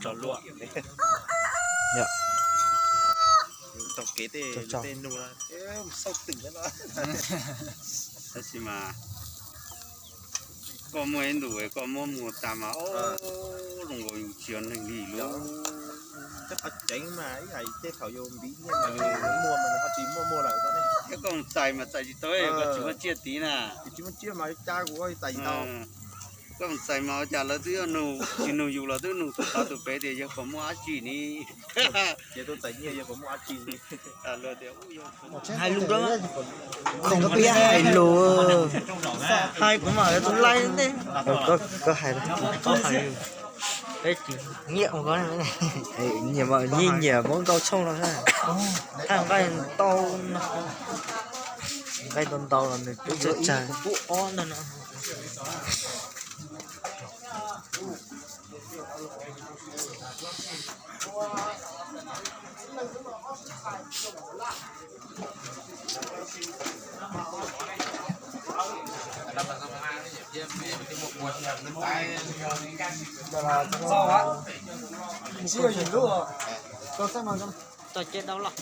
Los luaj. Yog. Taug kev tej, tej nug xauj twm no. Tab sis mas koj muaj ib ntus koj muab muag tas mas, o, zoo nkaus yus tsis yog neeg li lawm. Tej qhov tseeb mas ib hais tej thaum yus npiv nyiaj mas muaj mas ho tsis muaj muag lawm. Thiab koj mus txais mas txais tsis tau, koj tsis muaj tsiaj tid na. Tsis muaj tsiaj mas cas kuv txais tsis tau. Koj mus txais mas ua cas lawv twb nug, tsis nug yus los twb nug tus qhov tus pem tias yog puas muaj dab tsi ni. Ces tuaj txais nyiaj yog puas muaj dab tsi ni. Hais lus, hais lus, hais kuv mam tus laij ntej. Koj hais, koj hais, peb tsis nyiam, nyiam mas nyiam nyiam muab nkauj tshooj no na. Thaij nqaij ntau no, nqaij ntau ntau los nws twb tsawg tsawg, kuv pub ob ntag no. Tso ces dau los.